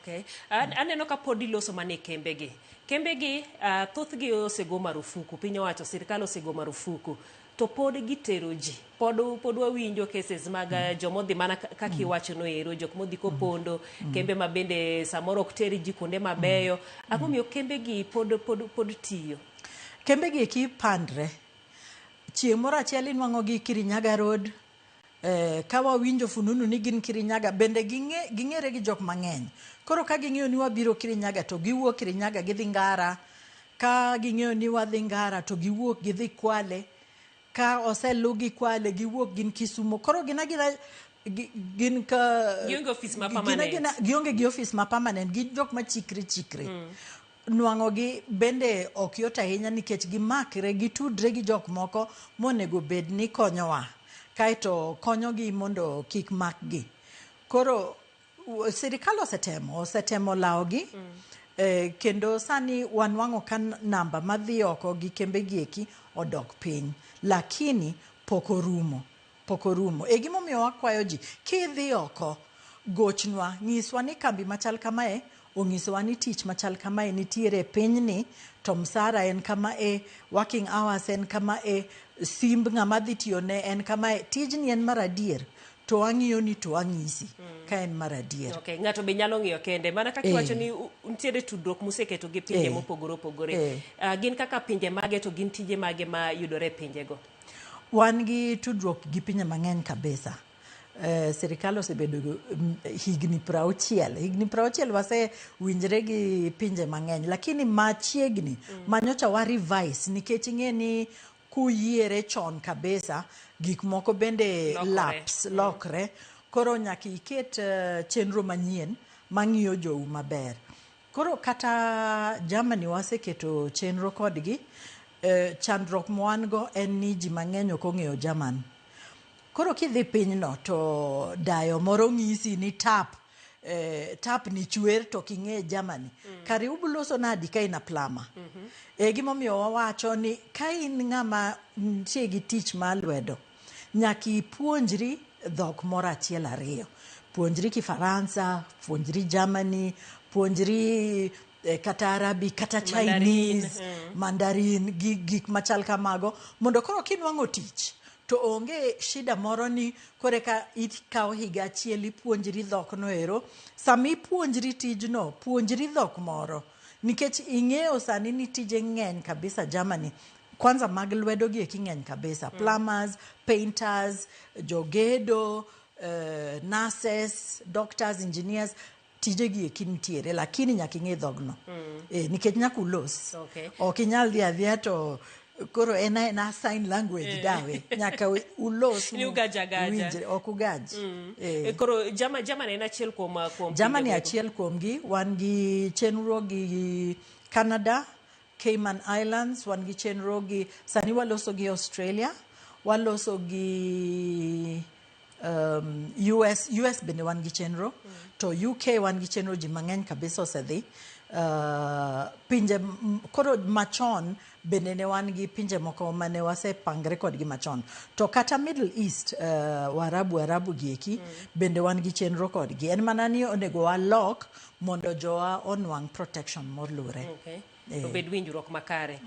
Okay. Aneno ka pod iloso mana e kembegi. Kembegi thothgi osego marufuku, piny owacho sirkal osego marufuku. To pod gitero ji. Pod, pod wawinjo cases mag jomodhi mana kaka iwacho no ero, jok modhi kopondo, kembe ma bende samoro ok ter ji kuonde mabeyo. Ang'o miyo kembegi pod tiyo? Kembe gi eki pandre. Chieng' moro achiel inwang'o gi Kirinyaga Road, ka wawinjo fununu ni gin Kirinyaga, bende ging'ere gi jok mang'eny. Koro ka ging'eyo ni wabiro Kirinyaga to giwuok Kirinyaga gidhi Ngara, ka ging'eyo ni wadhi Ngara to giwuok gidhi Kwale, ka oselugi Kwale giwuok gin Kisumo. Koro gin agina gin ka Gionge ofis ma permanent. Gionge gi ofis ma permanent, gin jok ma chikre chikre. Nwang'o gi bende ok yot ahinya nikech gimakre, gitudre gi jok moko monego bed ni konyowa. Kaeto konyogi mondo kik makgi. Koro sirikal osetemo lawogi. Kendo sani wanwang'o ka namba madhi oko gi kembe gi eki odok piny. Lakini pok orumo. Pok orumo. E gimomiyo wakwayo ji, kidhi oko, gochnwa, nyiswa ni kambi machal kamae, onyisowa ni tich machal kamae nitiere e pinyni, to msara en kama e, working hours en kama e, simb ng'ama dhi tiyone en kamae, tijni en mar adier, to wang'iyo ni to wang'isi ka en mar adier. Okay, ng'ato be nyalo ng'iyo kende mana kaka iwacho ni nitiere tudruok museketo gi pinje mopogore opogore. Gin kaka pinje mage to gin tije mage ma yudore e pinjego? Wan gi tudruok gi pinje mang'eny kabisa. Sirikal osebedo higni 60. Higni 60 wasewinjre gi pinje mang'eny. Lakini machiegni, manyocha wa revise nikech ing'e ni kuyiere chon kabisa, gik moko bende lokore. Lapse, lokre. Koro nyaka iket chenro manyien mang'iyo jou maber. Koro kata Germany waseketo chenro kodgi, chandruok ma wan go en ni ji mang'eny ok ong'eyo German. Koro kidhi pinyno to dayo moro ng'isi ni tap ni chwer to ok ing'e Germany. Kare ubuloso nadi ka in a plumber? E gimomiyo wawacho ni ka in ng'ama nitie gi tich mar lwedo, nyaka ipuonjri dhok moro achiel ariyo. Puonjri Kifaransa, puonjri Germany, puonjri kata Arabic, kata Mandarin, Chinese, Mandarin, gi gik machal kamago, mondo koro kinwang'o tich, to onge shida moro ni koreka ikawo higa achiel ipuonjri dhok no ero. Sama ipuonjri tijno, puonjri dhok moro. Nikech ing'eyo sani ni tije ng'eny kabisa Germany. Kwanza mag lwedo gi eki ng'eny kabisa. Plumbers, painters, jogedo, nurses, doctors, engineers, tije gi eki nitiere, lakini nyaka ing'e dhogno. Nikech nyaka ulos. Ok inyal dhi adhiya to koro en aena sign language dawe. Nyaka ulos. Ni ugaj agaja. Uwinjre, ok ugaj. Koro Germany en achiel kuom Germany pinje. Achiel kuomgi, wan gi chenro gi Canada, Cayman Islands, wan gi chenro gi, sani waloso gi Australia, waloso gi US bende wan gi chenro, to UK wan gi chenro ji mang'eny kabisa osedhi. Pinje koro machon bende ne wan gi pinje moko mane wasepangre kodgi machon. To kata Middle East, Waarabu Arabu gi eki, bende wan gi chenro kodgi. En mana ni onego walok mondo jowa onwang' protection moluwre. Obed winjruok makare.